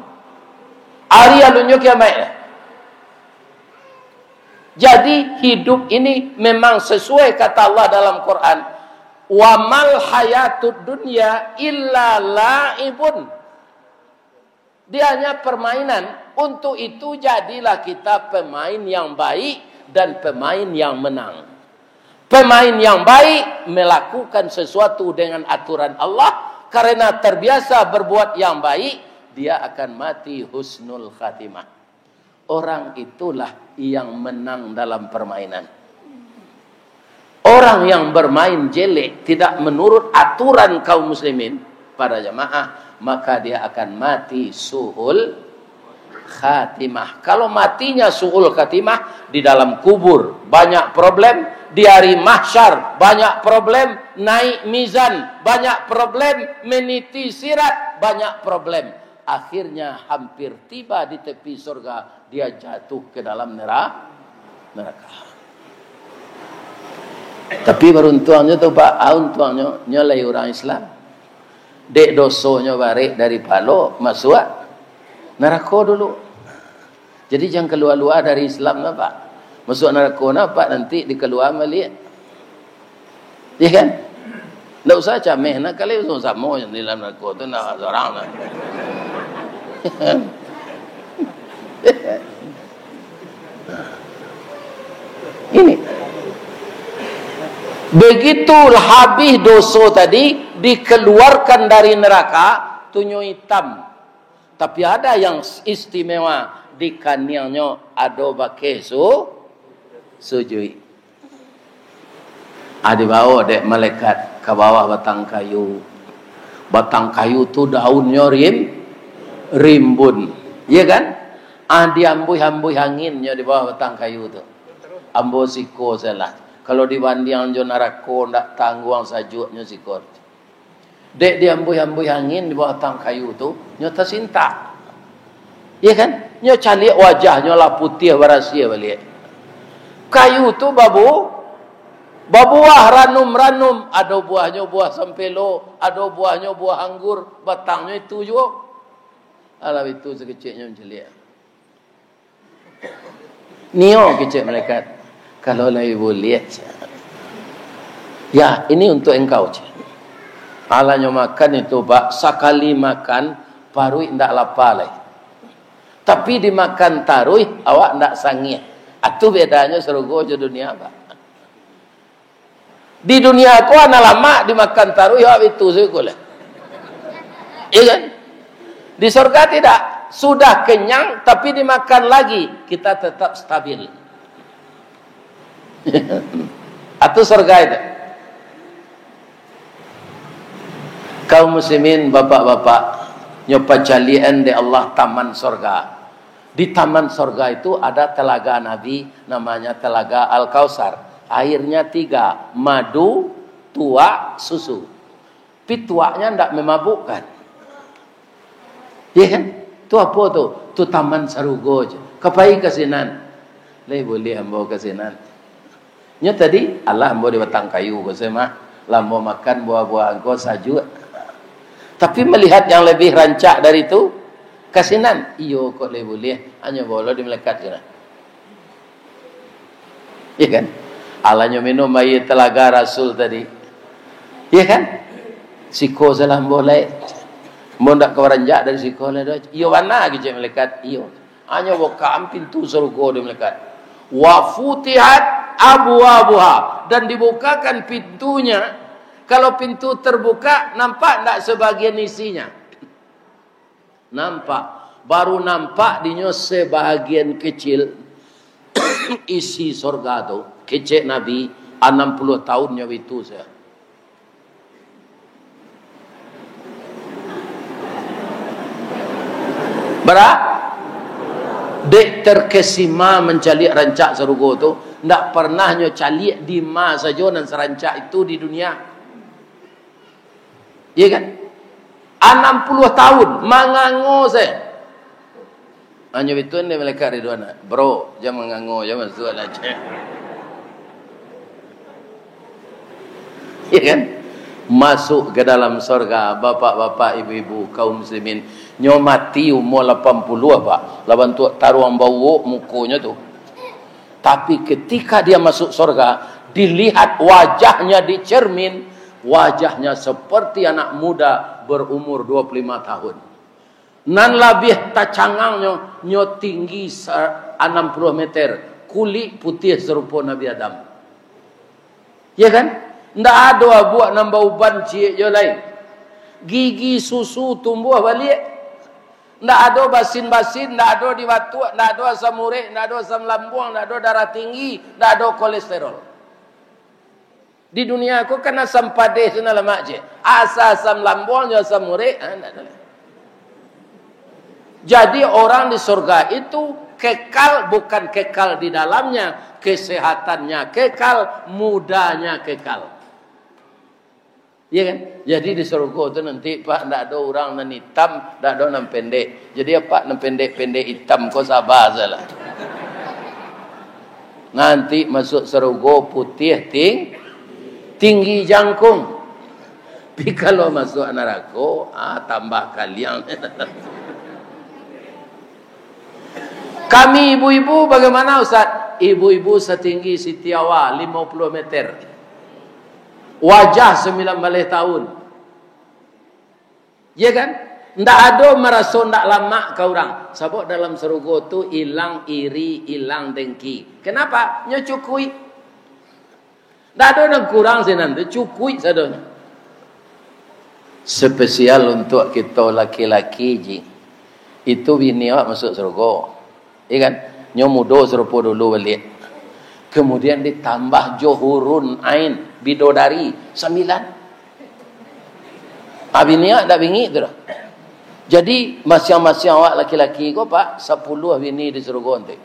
Ari alunnyo kiamaik. Jadi, hidup ini memang sesuai kata Allah dalam Quran, "Wa mal hayatud dunya illa la'ibun." Dia hanya permainan. Untuk itu, jadilah kita pemain yang baik dan pemain yang menang. Pemain yang baik melakukan sesuatu dengan aturan Allah, karena terbiasa berbuat yang baik, dia akan mati husnul khatimah. Orang itulah yang menang dalam permainan. Orang yang bermain jelek, tidak menurut aturan kaum muslimin, para jamaah, maka dia akan mati su'ul khatimah. Kalau matinya su'ul khatimah, di dalam kubur banyak problem, di hari mahsyar banyak problem, naik mizan banyak problem, meniti sirat banyak problem. Akhirnya hampir tiba di tepi surga, dia jatuh ke dalam nera-, neraka. Tapi baruntuangnyo tu, Pak, ah, untuangnyo, nyo lai urang Islam. Dek dosonyo barek dari palo, masuak narako dulu. Jadi, jan kalua-lua dari Islam lah, Pak. Masuak narako nah, Pak, nanti dikalua baliak. Iya kan? Ndak usah cameh, nah, kali samo-samo yang di dalam narako tu, ndak sorang lah. Ini. Begitu habis doso tadi, dikeluarkan dari neraka, tu nyo itam. Tapi ada yang istimewa, di kaniangnyo ado bakeh su-, sujuik. Ah, dibawo dek malaikat ka bawah batang kayu. Batang kayu tu daunnyo rim-, rimbun. Iya kan? Ah, diambuih-ambuih anginnyo di bawah batang kayu tu. Ambo siko salah. Kalau dibandiang jo narako, ndak tangguang sajuaknyo siko. Dek diambuih-ambuih angin di bawah batang kayu tu, nyo tasintak. Iya kan? Nyo caliak wajahnyo lah putiah barasiah baliak. Kayu tu babu-, babuah ranum-ranum, ado buahnyo buah sampelo, ado buahnyo buah anggur, batangnyo itu juo. Alah itu sakeceknyo mancaliak. Nio kecek malaikat, "Kalau lai buliah, cek." "Ya, ini untuk engkau, cek." Alah nyo makan itu, Pak, sakali makan, paruik ndak lapa lai. Tapi dimakan taruih, awak ndak sangiah. Atu bedanyo sarugo jo dunia, Pak. Di dunia ko, anak lamak dimakan taruih, awak bitu sajo lah. Iya kan? Di sorga tidak. Sudah kenyang, tapi dimakan lagi, kita tetap stabil. Atu sorga itu. Kaum muslimin, bapak-bapak, nyo pacalian dek Allah taman sorga. Di taman sorga itu ada telaga Nabi, namanya Telaga Al-Kausar. Airnya tiga, madu, tuak, susu. Pituaknya ndak memabukkan. Iya kan? Tu apo tu? Tu taman sarugo je. Kapai ka sinan? Lai buliah ambo ka sinan. Nyo tadi, alah ambo di batang kayu ko se mah, lah ambo makan buah-buahan ko sajuak. Tapi melihat yang lebih rancak dari tu, ka sinan, iyo kok lai buliah, hanyo bolo di melekat sinan. Iya kan? Alah nyo minum aia telaga Rasul tadi. Iya kan? Siko salah ambo lai. Ambo ndak ka baranjak dari siko lai doh. Iyo bana, kecek melekat. Iyo. Hanyo bukaan pintu sarugo di melekat. "Wa futihat abwabuha," dan dibukakan pintunya. Kalau pintu terbuka, nampak ndak sebagian isinya? Nampak. Baru nampak dinyo sebagian kecil isi sorga tu. Kecek Nabi, anam puluah tahun nyo itu sajo. Bara? Dek terkesima mancaliak rancak sarugo tu, ndak pernah nyo caliak di ma sajo nan sarancak itu di dunia. Iya kan? Anam puluah tahun, mangango sajo. Hanyo bitu dek malaikat Ridwan, "Bro, jan mangango, jan masuak lah," cek. Iya kan? Masuk ke dalam sorga, bapak-bapak, ibu-ibu, kaum muslimin. Nyo mati umua lapan puluah, Pak. Lah bantuak taruang bauok mukonyo tu. Tapi ketika dia masuk sorga, dilihat wajahnya di cermin, wajahnya seperti anak muda berumur dua puluh lima tahun. Nan labiah tacangangnyo, nyo tinggi sa-, anam puluah meter, kulik putiah sarupo Nabi Adam. Ya kan? Ndak ado abuak nan bauban ciek jo lai. Gigi susu tumbuah baliak. Ndak ado basin-basin, ndak ado di batuak, ndak ado asam urek, ndak ado asam lambuang, ndak ado darah tinggi, ndak ado kolesterol. Di dunia ko kan asam padeh tu nan lamak je. Asa asam lambuang jo asam urek, ha, ndak ado lai. Jadi orang di sorga itu kekal, bukan kekal di dalamnya, kesehatannya kekal, mudanya kekal. Iya kan? Jadi di sorga tu nanti, Pak, ndak ado urang nan itam, ndak ado nan pendek. Jadi apak nan pendek-pendek itam ko saba sajolah. Nanti masuk sarugo putiah ting-, Tinggi jangkung. Tapi kalau masuak narako, ah, tambah kaliang. Kami ibu-ibu bagaimana, Ustaz? Ibu-ibu satinggi Siti Hawa, limo puluah meter. Wajah sambilan baleh tahun. Ya kan? Ndak ado maraso ndak lamak ka urang. Sabab dalam sarugo tu ilang iri, ilang dengki. Kenapa? Nyo cukuik. Ndak ado nan kurang sinan tu, cukuik sadonyo. Spesial untuak kito laki-laki, ji. Itu bini awak masuak sarugo. Iya kan? Nyo mudo sarupo dulu baliak. Kemudian ditambah jo hurun ain, bidodari, sambilan. Ah, bini awak ndak bingik tu doh. Jadi, masiang-masiang awak laki-laki ko, Pak, sapuluah bini di sarugo nanti.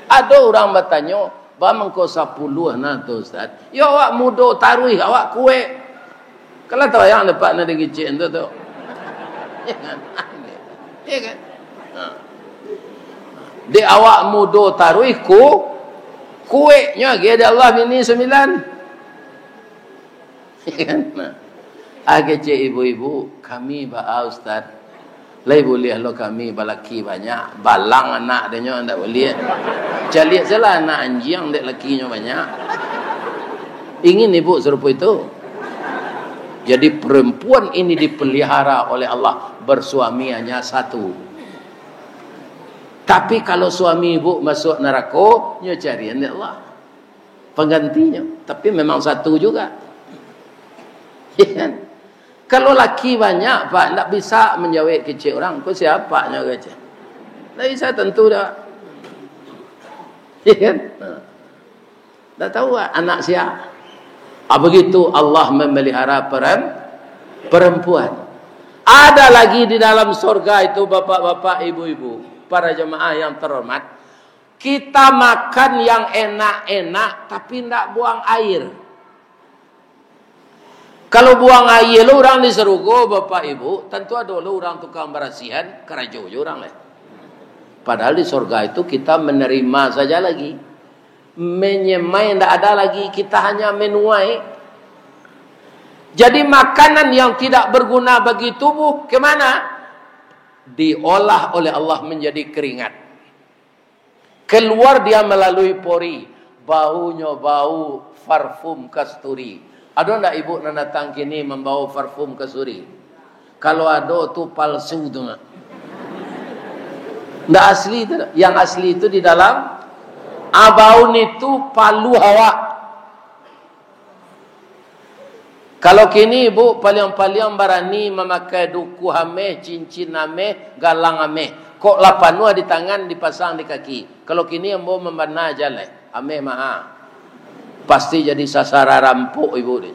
Ado urang batanyo, "Ba mangko sapuluah nah tu, Ustaz?" Yo, awak mudo taruih, awak kuek. Kalau tabayang dek Pak nan di kicik tu, tu. Ya kan? Ya kan? Ha. Dek awak mudo taruih ku, kueknyo agiah dek Allah bini sambilan. Ya kan? Nah. Ah, kecek ibu-ibu, "Kami baa, Ustaz? Lai buliah lo kami balaki banyak, balang anak dek nyo ndak buliah. Caliak sajolah anak anjiang dek lakinyo banyak." Ingin ibu sarupo itu? Jadi, perempuan ini dipelihara oleh Allah, bersuami hanya satu. Tapi kalau suami ibu masuak narako, nyo carian dek Allah penggantinyo. Tapi memang satu juga. Ya kan? Kalau laki banyak, Pak, ndak bisa manjawek kecek urang. Ko siapa nyo kecek? Ndak bisa tentu dah. Ya kan? Nah. Ndak tahu, ah, anak sia. Ah, begitu Allah memelihara perem-, perempuan. Ada lagi di dalam sorga itu, bapak-bapak, ibu-ibu, para jemaah yang terhormat, kita makan yang enak-enak, tapi ndak buang air. Kalau buang aia lo urang di sarugo, Bapak Ibu, tantu ado lo urang tukang barasihan, karajo jo urang lai. Padahal di sorga itu kita menerima saja lagi. Menyemai ndak ada lagi, kita hanya menuai. Jadi makanan yang tidak berguna bagi tubuh, ke mana? Diolah oleh Allah menjadi keringat. Keluar dia melalui pori, baunyo bau parfum kasturi. Ado ndak ibu nan datang kini mambawa parfum kasturi? Kalau ado tu palsu tu, nak. Ndak asli tu, nak. Yang asli tu di dalam, ah, bau nitu paluah awak. Kalau kini, Bu, paliang-paliang barani mamakai duku ameh, cincin ameh, galang ameh. Kok lah panuah di tangan, dipasang di kaki. Kalau kini ambo mambana jaleh, ameh maha. Pasti jadi sasaran rampok ibu ni.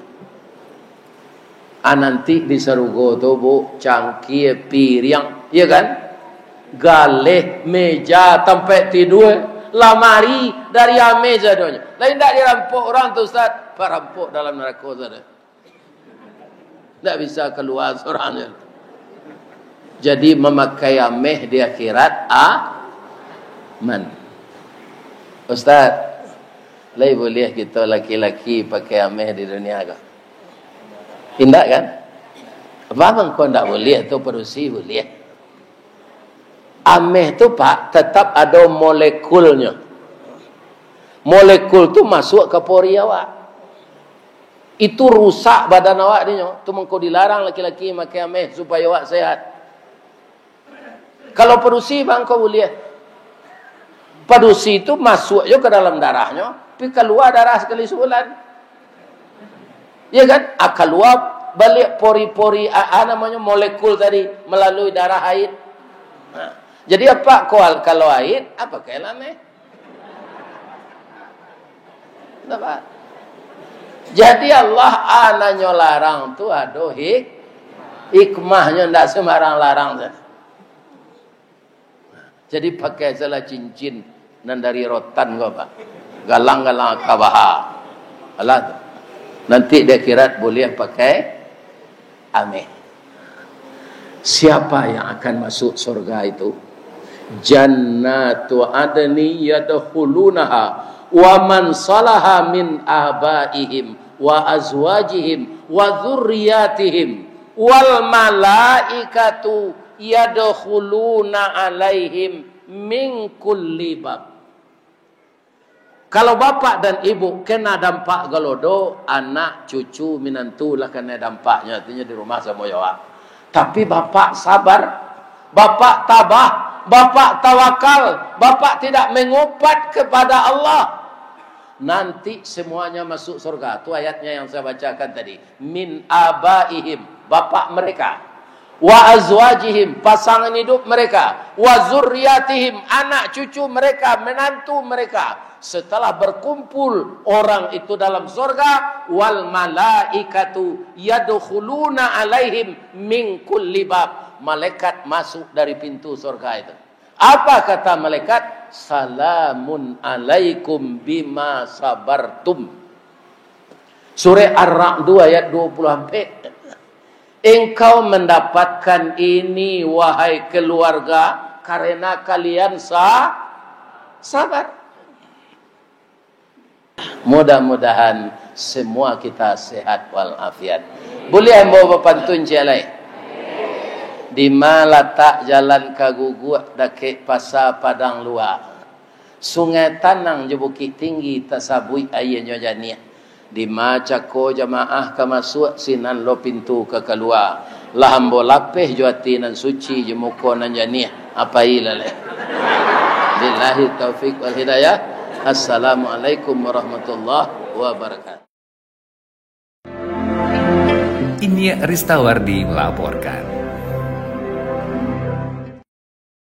Ah, nanti di sarugo tu, Bu, cangkie, piriang, iya kan? Galeh, meja, tampek tidua, lamari, dari ameh sadonyo. Lai indak dirampok urang tu, Ustaz? Parampok dalam narako sadonyo. Ndak bisa kalua surang je. Jadi, mamakai ameh di akhirat aman. Ustaz, lai buliah kito laki-laki pakai ameh di dunia ko? Indak, kan? Apo mangko ndak buliah tu, padusi buliah. Ameh tu, Pak, tetap ado molekulnyo. Molekul tu masuak ka pori awak. Itu rusak badan awak dinyo. Tu mangko dilarang laki-laki makai ameh supayo awak sehat. Kalau padusi, mangko buliah. Padusi tu masuak jo ka dalam darahnyo, pi kalua darah sakali sabulan. Iya kan? Ah, kalua baliak pori-pori, ah, ah, namonyo molekul tadi malalui darah, haid. Nah, jadi apak ko al-, kalau haid, ah, pakai lah ameh. Nampak? Jadi Allah, ah, nan nyo larang tu ado hik-, hikmahnyo, ndak sembarang larang sajo. Jadi pakai salah cincin nan dari rotan ko, Pak. Galang-galang kabaha. Alah tu. Nanti di akhirat buliah pakai ameh. Siapa yang akan masuk surga itu? Jannatu adni yadkhulunaha Wa man salaha min abaihim wa azwajihim wa dzurriyyatihim wal malaikatu yadkhuluna alaihim min kulli bab. Kalau bapak dan ibu kena dampak galodo, anak, cucu, minantu lah kena dampaknyo, artinyo di rumah samo yo, ah. Tapi bapak sabar, bapak tabah, bapak tawakal, bapak tidak mengopat kepada Allah. Nanti semuanya masuk surga. Tu ayatnya yang saya bacakan tadi. Min abaihim, bapak mereka. Wa azwajihim, pasangan hidup mereka. Wa zurriyatihim, anak cucu mereka, menantu mereka. Setelah berkumpul orang itu dalam surga, wal malaikatu yadkhuluna alaihim min kulli bab. Malaikat masuk dari pintu surga itu. Apa kata malaikat? Salamun alaikum bima sabartum. Surah Ar-Ra'd ayat dua puluh ampek. Engkau mendapatkan ini, wahai keluarga, karena kalian sa-, sabar. Mudah-mudahan semua kita sehat walafiat. Buliah ambo bapantun ciek lai? Dima latak jalan ka Guguak dakek Pasa Padang Lua. Sungai Tanang jo Bukik Tinggi tasabuik aianyo janiah. Dima cako jamaah ka masuak, sinan lo pintu ka kalua. Lah ambo lapeh jo ati nan suci, jo muko nan janiah. Apai lah lai. Billahi taufik wal hidayah. Assalamualaikum warahmatullahi wabarakatuh. Inyiak Ristawardi melaporkan.